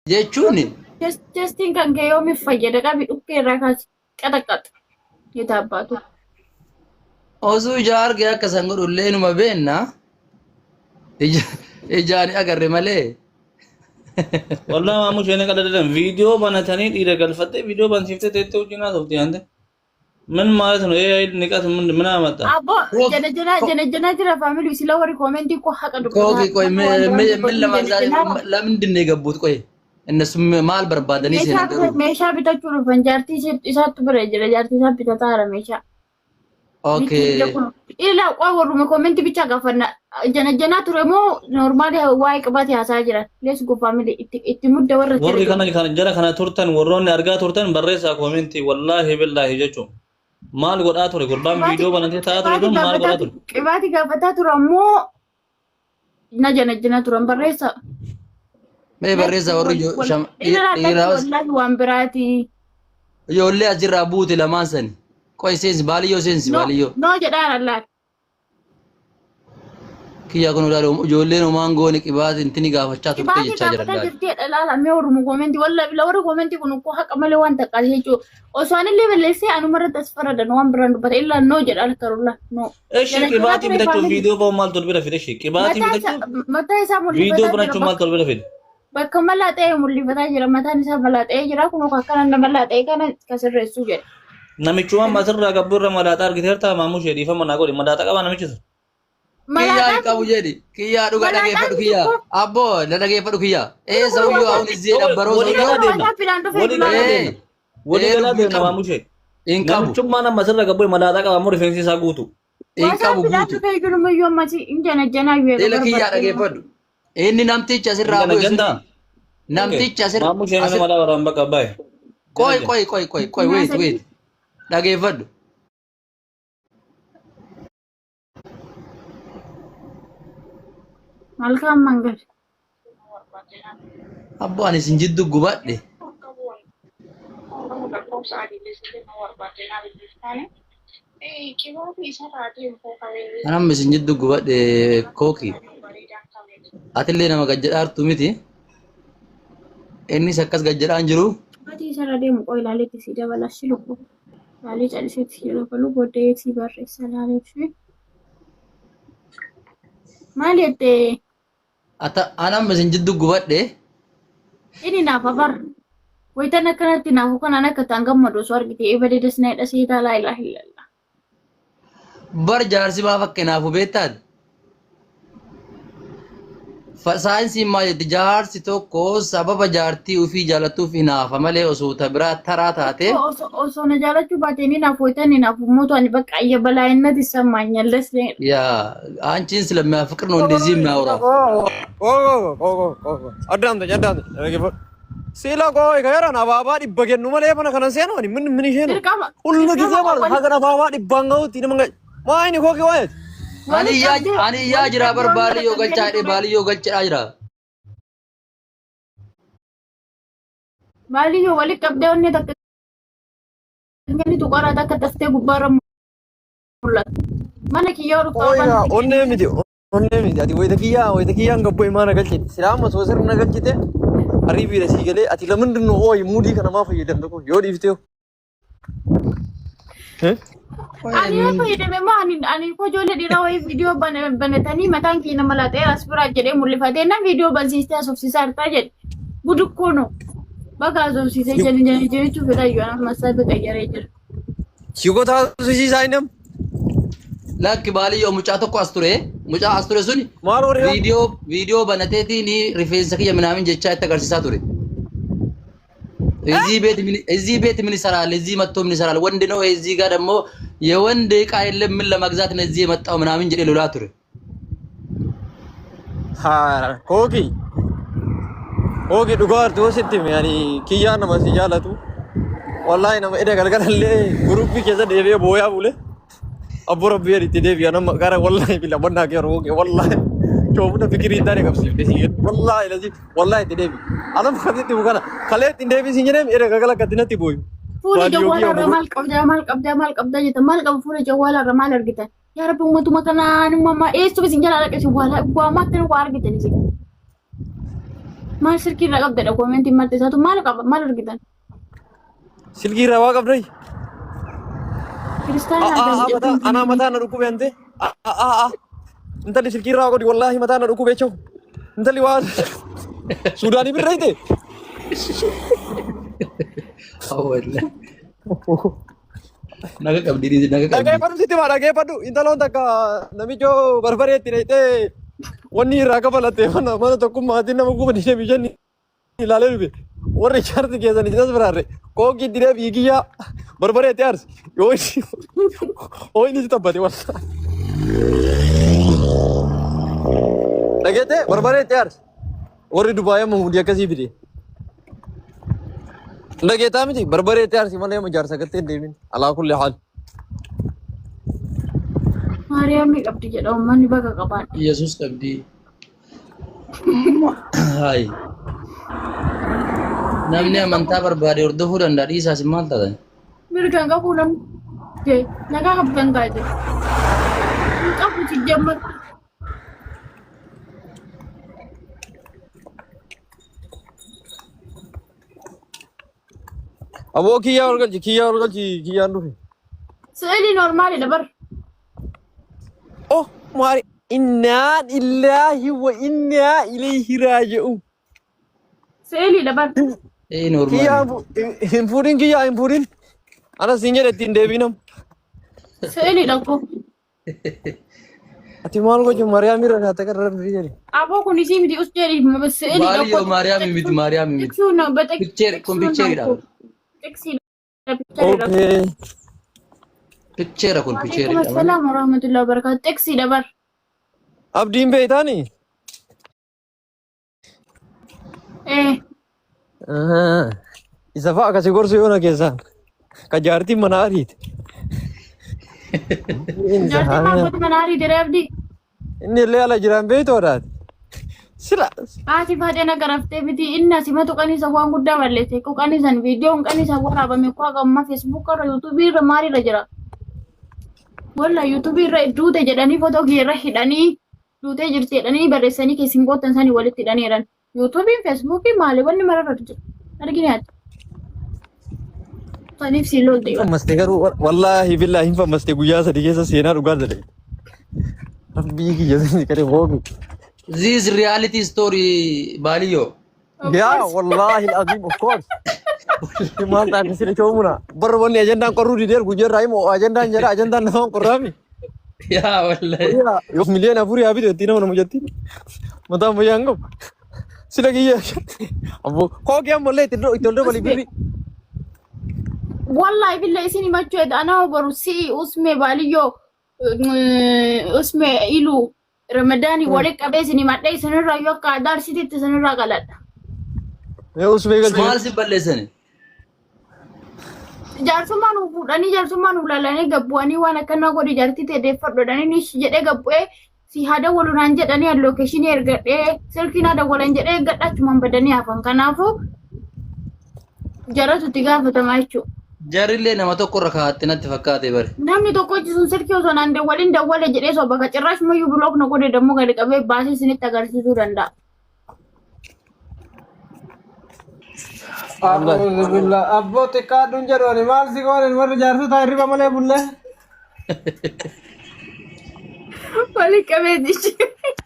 Jechuun Testiin kan kee yoomiif fayyada qabi dhukkee irraa kaasi qaxaqqaxa. Yetaa abbaatu. Osoo ija arge akka san godhu illee numa beenna. Ijaan agarre malee. Wallah maamu isheen qadadadan viidiyoo banatanii dhiira galfattee viidiyoo bansiiftee teettee wajjin haasofti yaante. ምን ማለት ነው? ይሄ ንቀት ምን ምን አመጣ? Abbo jana jana jana jana jira family sila warri koomentii koo haqa Kooki dubbataa ቆይ nama waan biraan ምን dubbatin jana ለማግዛት jana ለምንድን ነው የገቡት? ቆይ እነሱ maal barbaadanii meeshaa seenan bita garuu? meeshaa bitachuu dhufan jaartii isaattu bira jira jaartii isaa bitataa jira meeshaa. ኦኬ Miti kun ila qoy warruma koomentii bicha gaafanna jana jana ture moo normaali waa'ee qabaate haasaa jiran let's go family itti itti mudda warra Warri kana kana jara kana turtan warroonni argaa turtan barreessaa koomentii wallaahi billaahi jechuun maal godhaa ture gurbaan Qibaatii viidiyoo banatee taa'aa ture qibaatii kun maal godhaa gaafataa ture? qibaatii gaafataa ture ammoo na jana jana turan barreessa. Mee barreessaa warri Ila laallatti dhiiraa wallaahi waan biraati. ijoollee asirraa buute lamaan sani. Qoy seensi baaliyyoo seensi No baaliyyoo. no jedhaan allaat. Kiyyaa kun ilaalu ijoolleen homaan goone qibaati intini gaafachaa turte Qibaatii jechaa jiran gaafataa laali. jirti jedha laala mee oromoo koomentii wallaahi bila warri koomentii kun ukkoo haqa malee waan taqqaas jechuudha. Osoo anillee balleessee anuma irratti as faradan waan biraan dubbata illaa no jedha alkarulla no. Eshi Jana janaa qibaatii ture bitachuuf faamilii viidiyoo ba'u maaltu ol bira fide? Eshi qibaatii mataa isaa bitachuuf mataa isaa viidiyoo mul'ifataa jira banachuun bakka maaltu ol bira fide? bakka malaa ta'e mul'ifataa jira mataan isaa malaa ta'ee jira kun akkana nama malaa ta'e kana ka sirreessuu jedha. Namichuma amma asirraa gabbuu irra malaaxaa argiteertaa maamuu ishee dhiifama naa godhi malaaxaa qabaa namichi sun. Kiyyaa hin Malaaxaan qabu jedhi. Kiyyaa dhugaa malaaxaan dhageeffadhu kiyyaa. tokko Abboo na dhageeffadhu kiyyaa. Ee sawyoo አሁን እዚህ የነበረው Walii ሰውየው galaa deemna. WhatsApp-dhaan dhufe Walii galaa ee deemna. Walii ee galaa dubbii deemna qabu maamuu ishee. hin qabu Namichummaan amma asirra gabbuu malaaxaa qabaa moo rifeensi isaa guutu. hin qabu WhatsApp-dhaan guutu. dhufe jirumayyuu ammasi hin janajjanaa yoo Ila kiyyaa barbaadde. dhageeffadhu. Inni namtichi asirraa Hin bu'e suni janajantaa? namtichi asirra Maamuu ishee mana asir malaa baraan bakka baay'ee. qoy qoy qoy qoy qoy wait wait dhageeffadhu. Malkaan mangal. Abboo ani isin jiddu gubadhe. Ani amma isin jiddu gubadhe kooki. Atillee nama gajjadhaartu miti. Innis akkas gajjadhaan jiru. Ati isarra deemu qoy ilaaleetti si dabala si lubbu. Ilaalee calliseetti si dabalu booddee si barreessa ilaalee fi. Maal jettee Ata ani amma isin jiddu gubadhe. inni naaf abar. Wayitan akkanatti naafu kanaan akka ta'an gammadu osoo argite ebadee dasna hidha seetaa laa ilaaha illallah. Bar jaarsi maaf akka hinaafu beektaati? Saayinsiin maal jetti jaarsi tokko sababa jaartii ofii jaalatuuf hinaafa malee osoo ta biraa taraa taate Osoo osoo na jaalachuu baate inni naaf wayitan inni naafu mootu ani bakka ayya balaayinnati ሰማኛለስ ያ አንቺን ስለሚያፈቅር ነው እንደዚህ የሚያወራው። Addaamte addaamte dhaggeeffadhu. Sila koo heeran abaabaa dhibba kennu malee mana kana seenu ani min min isheenu. Dirqama Hullu dirqama gisee maal wali haga abaabaa dhibbaan gahuutti nama gahe. Maa inni koo kee waayeti. Ani wali iyyaa qabdee ani iyyaa wali jira bar qabdee onnee baaliyyoo qabdee galchaa jedhee ture. baaliyyoo galchaa jira. Baaliyyoo wali qabdee onnee takka kennitu qoraa takka taftee gubbaarra mul'ata. Mana kiyyaa dhuftaa Ooyyaa waan itti onnee kennitu. miti onnee miti ati wayita kiyyaa wayita kiyyaan gabboo imaana galchite silaa amma soo sirna galchite arriibiidha sii galee ati lamindin nu ooyi muudii kana maa fayyadamta kun yoo dhiiftee. Ani yoo fayyadame moo ani ani koo ijoollee dhiiraa wayii viidiyoo banatanii mataan kiyya nama laaxee as biraa jedhee mul'ifatee nan viidiyoo bansiistee asoofsiisaa jirtaa jedhe. Gudukkuunu baga asoofsiisee jedhe jedhe jechuu fedha iyyuu anaf masaa qayyaree jira. Shikotaa susiisaa inni amma. Lakki baaliyyoo mucaa tokko as ture mucaa as ture sun Maal warri viidiyoo viidiyoo banateetiin rifeensa kiyya minaamin jechaa itti agarsiisaa ture. እዚህ ቤት ምን እዚህ ቤት ምን ይሰራል? እዚህ መጥቶ ምን ይሰራል? ወንድ ነው። እዚህ ጋር ደግሞ የወንድ እቃ የለም። ምን ለመግዛት ነው እዚህ የመጣው ምናምን ጀዴ ሎላ ቱሬ Haara kooki kooki dhugaa artuu sitti hime ani kiyyaa nama si jaalatu wallaahi nama eda galgalallee guruppii keessa deebi'ee booyaa bule abbo rabbi jedhi itti deebi'a nama gara wallaahi bila bannaa kee yeroo kee wallaahi coofuna fikirii hin taane qabsiifte si jedhu wallaahi lasi wallaahi itti deebi anam kan itti kana kalee itti deebi si jedhee eda galgala akkatti natti booyu Fuula baadiyyoo jawwaala kiyya irra muru maal qabdaa maal qabdaa maal qabdaa jetta maal qaba fuula jawwaala irra maal argitan yaa rabbi uummatuma kanaan uumama eessuma isin jalaa dhaqe isin waa waa maal waa argitan isin. Maal silkii irraa qabdadha koomentiin marti isaatu maal qaba maal argitan? Silkii irraa waa qabdai. Kiristaana argan Anaa mataa na dhukkube ante. Intalli silkii irraa godhi wallaahi mataa na dhukkube jechuun. Intalli waa Suudaanii birra hite. Wallahi. Naga qabdi dhiisi naga qabdi. Dhageeffadhu sitti maa dhageeffadhu intaloon takka namichoo barbaree itti dhayxee wanni irraa kafalatte mana mana tokkummaatiin nama kuma digdamii shan ilaalee dhufe warri jaarsi keessan isinas biraarre kookii itti dhee fiigiyyaa barbaree itti aarsi yoo inni yoo inni si tabbate walla. Dhageette barbaree itti aarsi warri Dubaayii amma hundi akkasii fide. Dhageetaa miti barbaree itti aarsi malee amma jaarsa galtee hin deemin alaa kulli haal. Maariyaamii qabdi jedha uummanni baga qabaadha. Yesuus qabdi. Hayi. Namni amantaa barbaade hordofuu danda'a dhiisaas maal taatan? Mirga hin qabu namni. Jee nagaa qabdan gaa jee. Hin qabu jijjiirama. Aboo kiyyaa ol galchi kiyyaa ol galchi kiyyaan dhufe. Si'ilii normaalidha bar. Oh maari innaa illaahi wa innaa ilayhi raaji'uun. Si'iliidha bar. Ee normaali. Kiyyaa hin fuudhin kiyyaa hin fuudhin. Anas siin jedhe ittiin deebiinam. Si'iliidha koo. Ati maal gochuun Maariyaam irra taate kan rabbi jedhe. Aboo kun isii miti us jedhi si'iliidha Maaliyyoo Maariyaam miti Maariyaam miti. Tiksuu na baxe. Picture kun pictureidha. Tiksiidha pictureidha. Okay. Picture kun Waalaikum pictureidha malee. assalaam warahmatullahi wabarakatuh. Tiksiidha bar. Abdiin beektaani? Eh. Isa fa'a akkasii gorsu yoo na keessaan. Ka jaartiin mana ariite. Jaartiin maal gooti mana ariite ree abdii? Inni illee ala jiraan beektoodhaati. Sila Haati faatee na garaftee miti inni asimatu qanisa waan guddaa balleesse koo qanisan viidiyoon qanisa waraabame koo haga ammaa feesbuuk irra yuutuubii irra maalirra jira. Walla yuutuubii irra duute jedhanii footoo kiyya irra hidhanii duutee jirti jedhanii barreessanii keessin goottan sanii walitti hidhaniiran. Yuutuubiin feesbuukiin maali wanni mararra jira. Argine ati. Saniif siin lolte. Fammaste garuu wallaahi billaahi hin fammaste guyyaa sadii keessa seenaa dhugaa jedhe. Rabbii kiyya sanii kare hoobi. This reality story Baaliyyoo. Yaa wallaahi alazim of course. Maal taate sila coomuna. Barra wanni ajandaan qorruu dideer guyyaa irraa himu ajandaan jedha ajandaan namaan qorraami. Yaa wallahi. Yoo miliyoona afurii haa bitu ittiin nama nama jettiin. Mataan fayyaa hin qabu. Sila kiyya. Abbo kookii ammallee itti itti ol dabali birri. Wallahi billahi isin himachuu edha anaa boru si'i usme baaliyyoo usme ilu ramadaani wali qabee isin himadhee isinirraa yoo akka aadaa arsitiitti isinirraa qaladha. Mee usmee galchee. Maal si balleessani? Jaarsummaa nu fuudhanii jaarsummaa nu laalanii gabbu'anii waan akkanaa godhi jaartii ta'e deeffadhu jedhanii ni jedhee gabbu'ee si haa dawwalu naan jedhanii an lookeeshinii ergadhee silkii naa dawwalan jedhee eeggadha achumaan badanii hafan kanaafuu jaratu itti gaafatamaa jechuudha. Jarrillee nama tokko irra kaa'atte natti fakkaate bare. Namni tokko achi sun silkii osoo naan dawwalin dawwale jedhee soba ka cirraash mayyuu bilook na godhe dammoo gadi qabee baasee isinitti agarsiisuu danda'a. A'uudhu billah. Abboo xiqqaadhuun jedhu ani maal si goonen warri jaarsota hirriba malee bullee. Wali qabee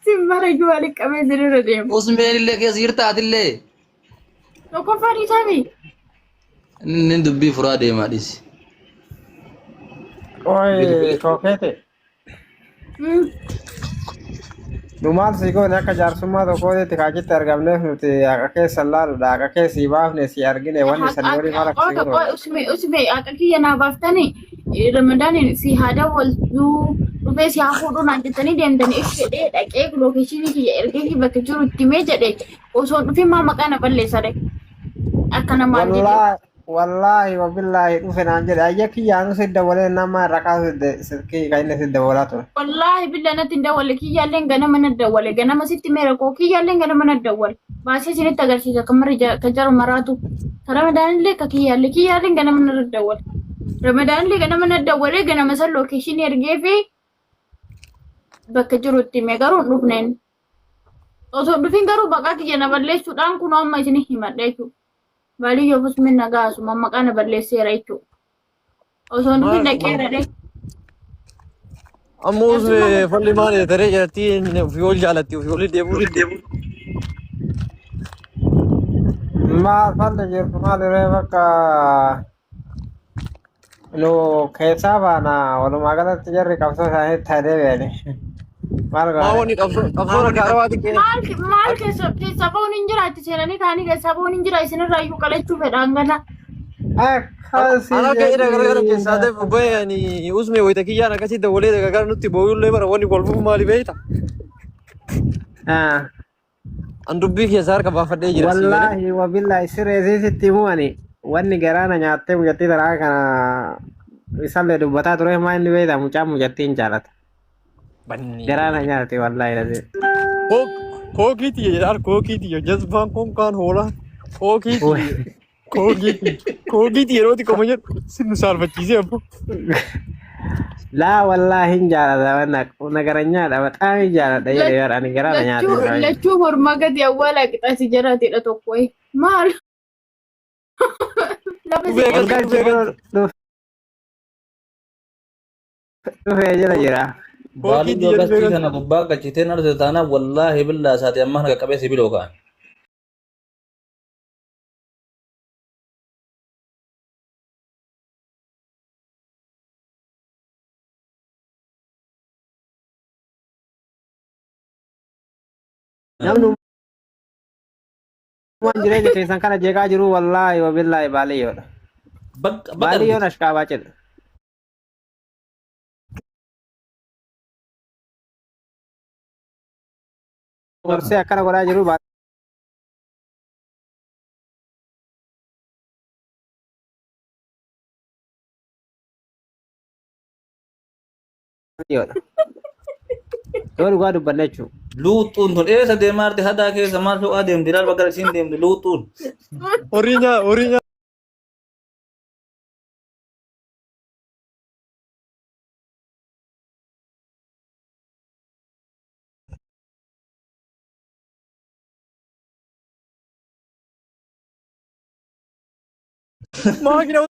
si marayyuu wali qabee sirra deema. Usmeen illee keessa jirta atillee. Tokkoffaan isaami. Inni dubbii furaa deemaa dhisi. Qoy kookeete. Nu maal si goone akka jaarsummaa tokkootitti kaachitti argamneef nuti haqa keessan laaluudha. Haqa kee sii baafne sii argine wanni sanii olii maal akka si godhu. Usme usme haqa kiyya naa baaftanii Ramadaaniin si haa dawwaltuu dhufee si haa fuudhuu naan jettanii deemtanii if jedhee dhaqee lookeeshinii kiyya ergee bakka jiru itti himee jedhe osoo hin dhufin maa maqaa na balleessa ree. Akka namaan jedhe. Wallaahi wallaahi wabillaahi dhufe naan jedhe ayya kiyyaanu si dawwalee nama irra kaasu silkii kan inni si dawwalaa ture. Wallaahi billa natti hin dawwalle kiyyaalleen ganama na dawwale ganama sitti meera koo kiyyaalleen ganama na dawwale baasee isinitti agarsiisa kan mara kan jaru maraatu ka ramadaanillee ka kiyyaallee kiyyaalleen ganama na dawwale ramadaanillee ganama na dawwale ganama san lookeeshinii ergee fi bakka jiru itti hime garuu hin dhufneen. Osoo hin dhufin garuu maqaa kiyya na balleessuudhaan kunoo amma isin himadha jechuudha. Baaliyyoo fusmin na gaasuma maqaa na balleesseera jechuudha. Osoo hin dhufin Maal dhaqeera dhaqe. Amma usme falli maal taree jalattiin ofii ol jaalatti ofii olii deebuu didde. Maal falli jirtu maal irree bakka nu keessaa baana walumaa galatti jarri qabsoo isaaniitti haa deebi'ani. Maal Maa goone? wanni qabsoo qabsoo rakkaa arabaati kee. Maal maal keessa keessa ba'uun hin jira itti seenanii kaanii keessa ba'uun hin jira isinirraa iyyuu qalachuu fedhaan gana. Akkasi Ana akka ida garagara jedhi. keessaa ta'e bahe ani usme wayita kiyyaan akkasii dawwalee garagara nutti booyullee bara wanni kolfuuf maali beekta. Ah. An dubbii keessa harka baafadhee jira sii galee. Wallaahi wabillahi siree sitti himani wanni garaana nyaattee mucattii taraa kana isallee dubbataa ture maa inni beekta mucaan mucattii hin jaalata. Banni. Garaana nyaate wallaahi lazee. Kookii tiyya jedhaan kookii tiyya jazbaan kun kaan hoolaa kookii tiyya kookii tiyya kookii tiyya yeroo xiqqoo jedhu sin nu saalfachiisee abbo. Laa wallaahi hin jaalata wanna nagaranyaadha bataam hin jaaladha jedhe bara ani garaana nyaate. Lachuu lachuu mormaa gadi awwaala qixaasi jaraatidha tokko. Maal? Lafa si Dhufee Ol galchi galchi dhufee kun galchi dhufee jira jira. kookii Baaliyyoo tiyya dhufee galchii galchi. kana gubbaa galchitee narra taanaan wallaahi billaa isaati amma kana qaqqabee sibiiloo ka'an. Namni waan jireenya keessan kana jeeqaa jiru wallaahi wabillaahi baaliyyoodha. Bakka bakka Baaliyyoon ashkaabaa jedha. Gorsee akkana godhaa jiru baadiyyoodha. Yoo dhugaa dubbanne jechuudha. Luuxuun tun eessa deemaa jirti hadaa keessa maal soqaa deemti ilaal bakka isiin deemti luuxuun. Horii nyaa horii nyaa. Maakina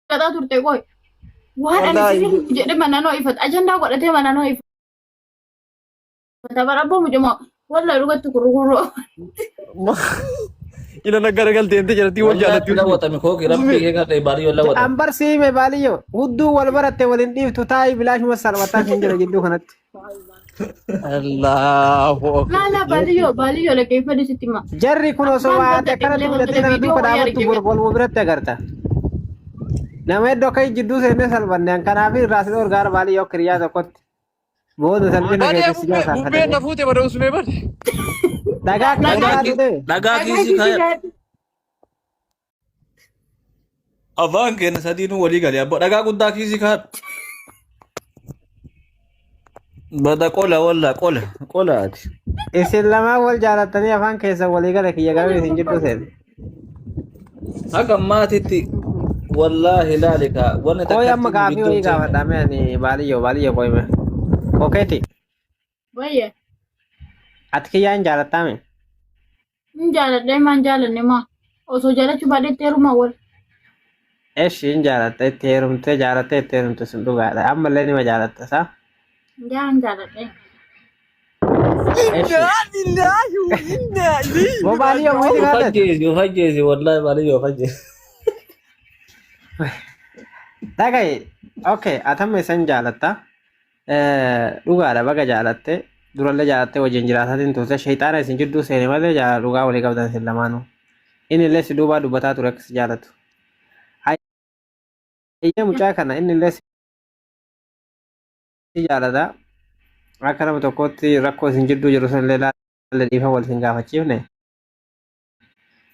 Qaxaa turte qoy. Waan ani Wallaahi. sirrii jedhe mananoo ifata. Ajandaa godhatee mananoo ifata. Bara abboo mucuma wallahi dhugatti gurguruu. Ila na garagaltee inte jalatti wal Wallaahi jaalatti. lawwatame kooki rabbii kee kan ta'e baadiyoo lawwatame. An barsiime baaliyyoo hudduu wal baratte waliin dhiiftu taa'ii bilaashuma salphataa hin jira jidduu kanatti. Allahu akbar. Laa laa baaliyyoo baaliyyoo dhaggeeffadhu sitti hima. Jarri kun osoo Abbaan waa ati badda akkanatti illee fudhattee wanta tana duuka viidiyoo wayii dhaabattu argee bor waluma biratti agarta. Nama iddoo akka jidduu seennee salphanne an kanaaf irraa si dhorgaara baaliyyoo kiriyaa tokkotti. Booda salphina Badee keetti si bubbee jaasaa bubbeen na fuute bada usmee bade. Dhagaa Dhagaa keessa Dhagaa kaa'atu ta'e. dhagaa Dhagaa kiisii kiisii kaaya. kaa'adhu. Afaan keenya sadiinuu walii galee abbaa dhagaa guddaa kiisii kaadhu. Bada qola walla qola qola ati. Isin lamaan wal jaalattanii afaan keessan walii gala kiyya garuu isin jidduu seene. Akka maatitti wallaahi laalika wanni Qoy amma takkatti nu gaafii gidduu wayii hin seenne. gaafadha mee ani baaliyyoo baaliyyoo qoy mee. Okeeti Wayye. ati kiyyaan jaalattaa mee? Hin jaaladha maan jaalanne maa. Osoo jaalachuu baadheetti heerumaa wal. Eshi hin jaalatta itti heerumtee jaalattee itti heerumte sun dhugaadha. Ammallee nima jaalatta saa? Yaa hin jaaladha. Eshi. Inna lillahi wa inna ilayhi Moo baaliyyoo raaji'uun. moyti Of gaafate? ajjeesi of ajjeesi wallaahi baaliyyoo of ajjeesi. Dhaga'i. Okay, atamma isan jaalatta. Dhugaadha baga jaalatte. Durallee jaalattee wajjin jiraataatiin turte. Shayxaana isin jidduu seene malee jaalala dhugaa walii qabdan isin lamaanuu. Inni illee si duubaa dubbataa ture akka si jaalatu. Hayyee mucaa kana inni illee si jaalata. Akka nama tokkootti rakkoo isin jidduu jiru san illee laalle dhiifa wal isin gaafachiifne.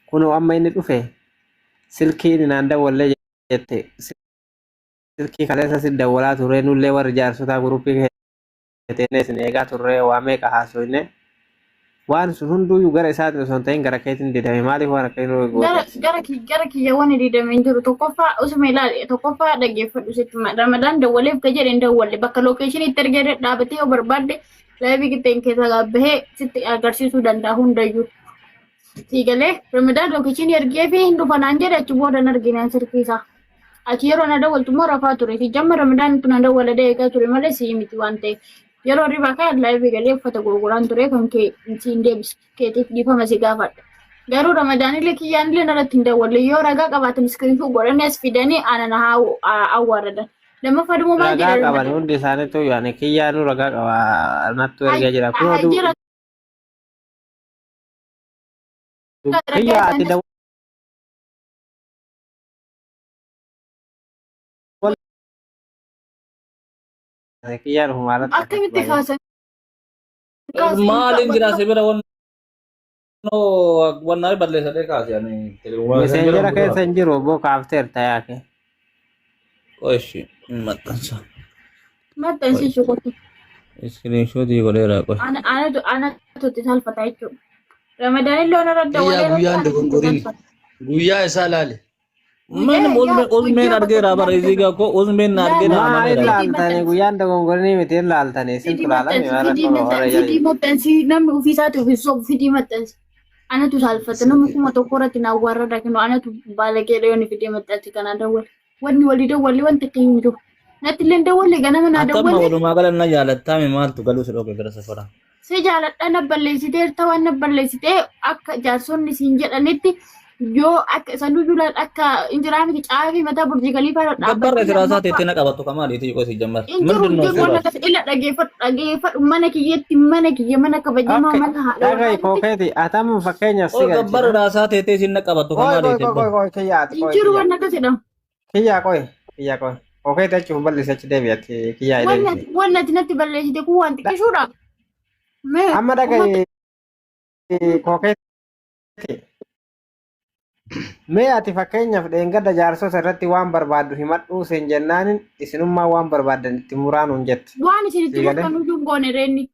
Kunoo amma inni dhufe silkii inni naan dawwallee jette silkii kaleessa si dawwalaa turre nullee warri jaarsotaa guruppii keenya isin eegaa turre waa meeqa haasofne. Waan sun hunduuyyuu gara isaatiin osoo hin ta'in gara keetiin didame maaliif waan akka inni Gara goote? gara gara kiyya wanni didame hin jiru. Tokkoffaa osuma ilaali, tokkoffaa dhaggeeffadhu sitti hima. Ramadaan dawwaleef ka jedhe hin dawwalle. Bakka lookeeshinii itti ergee dhaabatee yoo barbaadde laayivii qixxeen keessa bahee sitti agarsiisuu danda'a hundayyuu. Sii galee Ramadaan lookeeshinii ergee fi hin dhufa naan jedhe achi booda hin argine sirkii isaa. Ati yeroo na dawwaltu immoo rafaa ture. Si jamma Ramadaan tu na dawwala deegaa ture malee sii miti waan ta'eef. Yeroo ribaa kan laayivii galee uffata gurguraan ture kan kee siin deebisu keetiif dhiifama si gaafadha. Garuu Ramadaanillee kiyyaanillee narratti hin dawwalle yoo ragaa qabaatan iskiriinfuu godhanii as fidanii ana na haa awwaaradan. Lammaffaa immoo maal Ragaa jedha qaban Ramadaan? hundi isaaniitu yaani kiyyaanuu ragaa qaba nattu ergaa jira. Kun oduu Jira ragaa kiyyaa ati isaanis dawwal kiyyaan humaalatti akkas akkamitti baay'ee. kaasan kaasan Maaliin jira si bira wannoo wannaa balleessadhee kaase ani Miseenjera keessa hin jiru obbo kaafteerta yaake. Qoshi maxxansa. Maxxansiisu qotu. Iskiriinshotii godheera qoshi. Anatu anatu itti salphata jechuudha. Ramadaan illee onarra Kiyyaa dawwalee guyyaan irratti anatu itti dogongorin. salphata. Guyyaa isaa laale. Man Guyyaa yaa uzmeen guyyaa bakka argeera bara itti isii gaakko uzmeen na Laa argeera laa Maa amaneera. fidii ilaaltanii maxxansi. guyyaan dogongorinii miti ilaaltanii Fidii isintu ilaalame maxxansi maal fidii akka warra maxxansi fidii jalli. maxxansi namni ofii isaati ofii sobu fidii maxxansi. Anatu saalfata namni 1000 irratti na awwaarra kinu anatu baalageedha yoonni fidii maxxansi kanaa dawwale. Wanni walii dawwalle wanti akka hin jiru. Natti illee dawwalle ganama naa Akkamma dawwalle walumaa gala na jaalattaami maaltu galuu si dhoge gara safara. Si jaaladha na balleessiteerta waan na balleessitee akka jaarsonni siin jedhanitti yoo akka sanuu julaan akka injiraa miti caafii mataa burjii kaliifaa irra Gabbarra dhaabbattee siraasaa lammaffaa teettee na qabattu kamaaliiti qosi jammar. hin jiru Mindin hin noo jiru waan siraas. akkas ila dhageeffadhu dhageeffadhu mana kiyyetti mana kiyya mana kabajamaa Okay, mana haadha dhaga'i warraatitti kookeeti atamu fakkeenyaaf si Ol gabbarra galchina. raasaa teettee isin na qabattu Qoy qoy kamaaliiti qoy qoy qoy kiyyaati hin qoy jiru kiyyaa. waan akkas jedhamu. Kiyyaa qoy kiyyaa qoy. Kookeeti achi of bal'isi achi deebi'atti kiyyaa Wanni deebisi. ati wanni ati natti balleessite kun waan xiqqishuudha. Mee Amma uummata dhaga'i kookeeti. Mee ati fakkeenyaaf dheengadda jaarsota irratti waan barbaaddu himadhuu seen jennaanin isinummaa waan barbaaddan itti muraanuun jette. waan isin itti Sii galee? murtan iyyuu hin goone reenni.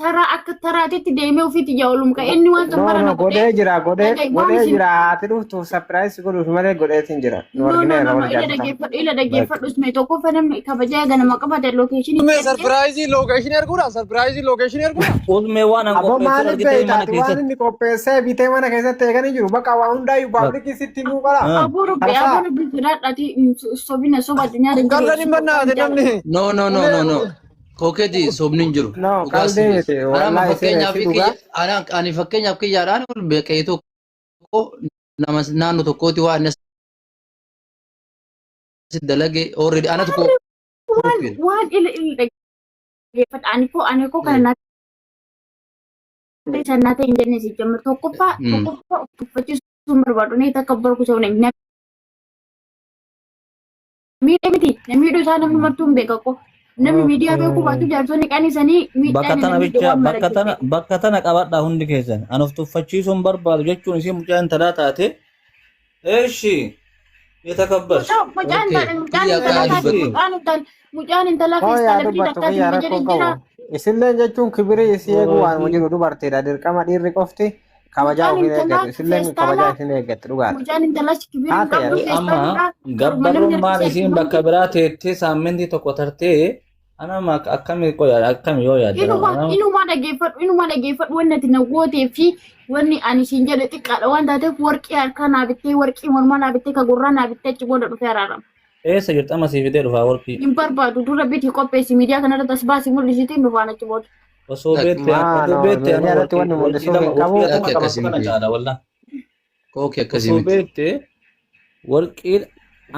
Taraa akka taraatitti deemee ofiitti ijaa olum ka'e inni waan san No mara no na godhee godhee jira godhee dhaga'i waan godhee isin jira haati dhuftuuf sapiraayis godhuuf malee godheetiin jira. Nu no no argineerra no no warri ila jaarsotaa. dhaggeeffadhu ila dhaggeeffadhu usme tokkoffaa namni kabajaa ganama qabate lookeeshinii Mee itti ergee sarpiraayizii lookeeshinii erguudha? Sarpiraayizii lookeeshinii erguudha? Uzmee waan an Aboo qopheessee maaliif argitee beekta mana ati waan keessatti. inni qopheessee bitee mana keessatti eeganii jiru bakka waa hundaayyuu paabliikii sitti himuu qaba. aboo rabbi Harkaa aboo rabbi sodaadhaati sobina soba addunyaa irra hin jiru Qallan hin sobaan bannaate jaalladha. namni. No no no Ulee no no. Kooketi sobni hin jiru. no Dhugaa qalbii siif. miti Anama wallaahi fakkeenyaaf si dhugaa. kiyya ana ani fakkeenyaaf kiyyaadhaan beekee tokko nama naannoo tokkooti waan inni asitti dalage already anatu Waan qophiin. waan ila ila dhaggeeffadha ani koo kana naa ta'e san naa ta'e hin jenne si jammar tokkoffaa tokkoffaa of tuffachiisuu hin barbaadu ni takka barkusa na miidhe miti na miidhuu isaa namni martuu hin beeka ko namni miidiyaa beekuu baatu jaarsonni qanisanii Bakka miidhaan na tana miidhe bicha waan mara bakka tana jette. bakka tana qabadhaa hundi keessan. An of tuffachiisuun barbaadu jechuun isii mucaa intalaa taate. Eeshi yetakabbarsh. Mucaan Okay. mucaan Kiyya intalaa akka taate dubbatu. mucaan intal mucaan intalaa Hoo yaa feestaala fi dubbatu takkaa kiyya sin jedhe rakkoo jira. qabu. Isilleen jechuun kibirii isii eeguu waanuma jiru dubartiidha. Dirqama dhiirri qofti kabajaa Mucaan ofii intalaa eeggatu. Isilleen kabajaa feestaala isin eeggatti dhugaadha. mucaan intalaa kibirii hin Haati qabdu ati. Amma feestaaludha. Garuma namni gabbarrummaan harkisee isiin bakka harkifamti. biraa teettee saammintii tokko tartee anama akkami qoya akkami yoo yaadde Inuma anama inuma dhageeffadhu inuma dhageeffadhu wanni ati na gootee fi wanni ani siin jedhe xiqqaadha waan taateef warqii harkaa naa bittee warqii mormaa naa bittee ka gurraa naa bittee achi booda dhufee araarama. eessa jirti amma sii fidee dhufaa warqii. Hin barbaadu dura biti qopheessi miidiyaa kanarratti as baasi mul'isiitiin dhufaan achi booda. Osoo beekte Maa osoo no beekte miidiyaa ana irratti warqii wanni warqii mul'isuuf lama hin qabu. warqii atuma Lakki qabattu akkasii kana miti. caala wallah. Kookee akkasii Osoo miti. beekte warqiin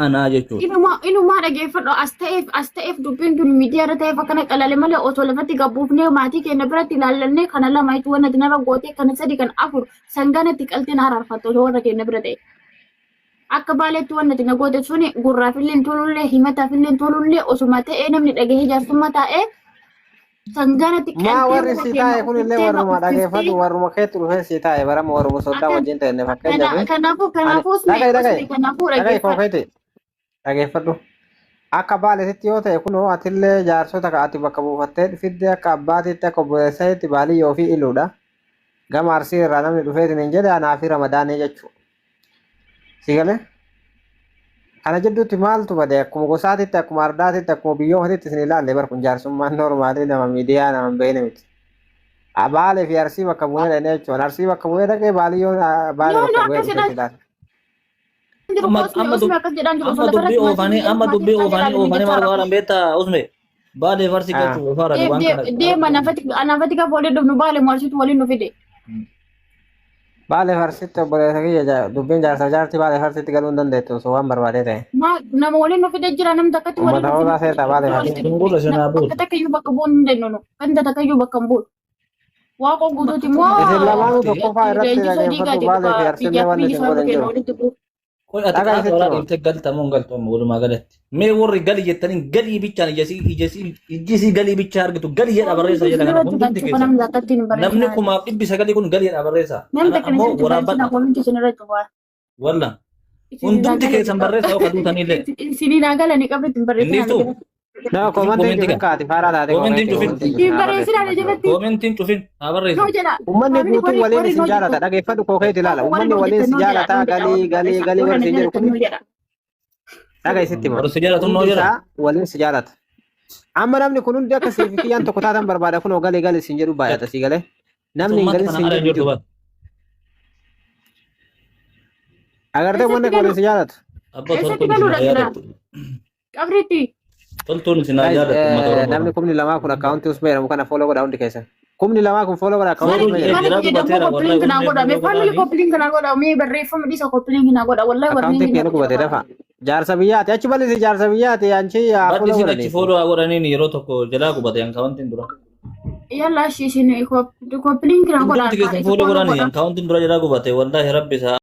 anaa jechuudha. Inuma inuma dhageeffadhu as ta'eef as ta'eef dubbiin tun miidiyaa irra ta'eef akkana qalale malee osoo lafatti gabbuufnee maatii keenya biratti ilaallannee kana lama jechuun wanni ati narra gootee kana sadi kana afur sangaan itti qaltee na araarfattu osoo warra keenya bira ta'e. Akka baaleetti wanni ati na goote suni gurraafillee hin tolullee himataafillee hin tolullee osuma ta'ee namni dhagahee jaarsummaa taa'ee sangaan itti Maa qaltee warri warra si keenya taa'e kun illee uffiftee na warruma uffiftee dhageeffatu warruma keetti dhufee si taa'e barama warruma soddaa akka wajjin ta'e fakkeenyaaf. kanaafuu Ani kanaafuu usme dhaga'i dhaga'i usme kanaafuu dhaga'i dhaggeeffadhu. kookeeti dhageeffadhu. Akka baaleetitti yoo ta'e kunoo atillee jaarsota ka ati bakka buufattee fidde akka abbaatiitti akka obboleessaatti baaliyyoo fi iluudha. Gama Arsii irraa namni dhufeetiin hin jedhe anaa fi Ramadaanii jechuudha. Si galee? Kana jidduutti maaltu bade akkuma gosaatitti akkuma ardaatitti akkuma biyyoomatitti isin ilaalle bar kun jaarsummaan normaalii nama miidiyaa nama hin beekne miti. Baalee fi Arsii bakka bu'ee dhaqee jechuudha. Arsii bakka bu'ee dhaqee Baaliyyoon Baalee No, no, bakka bu'ee akkas dhufee jedhaa ilaala. jiru Amma osme amma osme akkas jedhaan jiru osoo amma lafarratti dubbii maatii oofanii biyya amma maatii dubbii isaa oofanii jedhaan oofanii maal jechaa godhan beektaa usme baalee farsi galchuuf ofaara waan kana. Deema anafati gaafa waliin dhufnu baale marsitu waliin nu fide. Baalee farsitti obboleessa kiyya dubbiin jaarsa jaartii baalee farsitti galuu hin dandeettu osoo waan barbaadee ta'e. Nama waliin nu fide jira namni takkatti waliin Uummata hoolaa seetaa baalee farsitti. Dungurra seenaa buutu. Bakka takka iyyuu bakka bu'uun hin dandeenyu nu. Ganda takka iyyuu bakka hin bu'u. Waaqoo guutuuti immoo Isin lamaanuu tokkoffaa irratti leenjisoo dhaggeeffatu diigaati baalee fi arsillee biyyaaf wanni biyyi isin isaa godhan kennu jiru. walitti bu'u. Qoy ati Dhagaa qaata isitti waraa hima. dhiiftee galta moo hin galtu amma walumaa galatti. Mee warri gali jettaniin galii bichaan ijasii ijasii ijjisii galii bichaa argitu galii jedha barreessaa jedha kana hundumti Namni keessan. takkatti hin Namni barreessinaa. 1900 kun galii jedha barreessaa. Namni Kana takka ammoo isinitti barreessinaa waraabbadha. kominti isinirra cufaa. Walla hundumti keessan barreessaa yoo kaduutanillee. Isinii naa galanii qabritti hin barreessinaa. Inniftuu No, komantiin Komentii cufin kan. kaati faaraa taate Komentiin komentii cufin. komentiin Hin cufin haa barreessinaa barreessu. jalatti. Koomentiin cufin haa Noo barreessu. jedha. Uummanni Faamilii guutuun warri waliin warri isin noo jaalata jettu. dhaggeeffadhu kookeeti ilaala. Warri Uummanni noo waliin jettan si noo jedha. jaalata Noo jedha. galii Warri galii barreessaa. galii Warri warri na siin jedhu jaalatan kun noo jedha. dhaga isitti hima. Warri si jaalatu noo Hundi jedha. isaa waliin si jaalata. Amma namni kun hundi akka siif kiyyaan tokko taatan barbaada kunoo galii galii siin jedhu baay'ata sii galee. Namni hin Uummata galin kana siin ala jedhu hin jirtu jiru. bara. Agartee uummanni Eessatti kun waliin galu? si jaalatu. Abbaa Eessatti toltuun isin galuudha haa jira? jaalattu. Qabritti. Toltuun isin haa Guys, jaalattu uummata Oromoo namni kana. 2000 kun akkaawuntii Usmee jedhamu kana follow godha hundi keessan. 2000 kun follow godha akkaawuntii Fooluu Usmee jedhee jedhamu. jira Maaliif jedhamu gubateera koppiliin wallahi kanaa usmee godha? Mee follow faamilii godhaanii. koppiliin kanaa godha? Mee barreeffama dhiisa koppiliin kanaa godha? Wallahi warri Akkaawuntiin hin keenya gubate dafa. Jaarsa biyyaati. Achi bal'isi jaarsa biyyaati. Anchi haa follow Baddi isin achi godhaniif. fooloo haa godhaniin yeroo tokko jalaa gubate akkaawuntiin dura. Yalla ishee isin koppiliin kanaa godha. Hundumti keessan Isa fooloo follow godhanii godha. akkaawuntiin dura jalaa gubate wallahi rabbi isaa.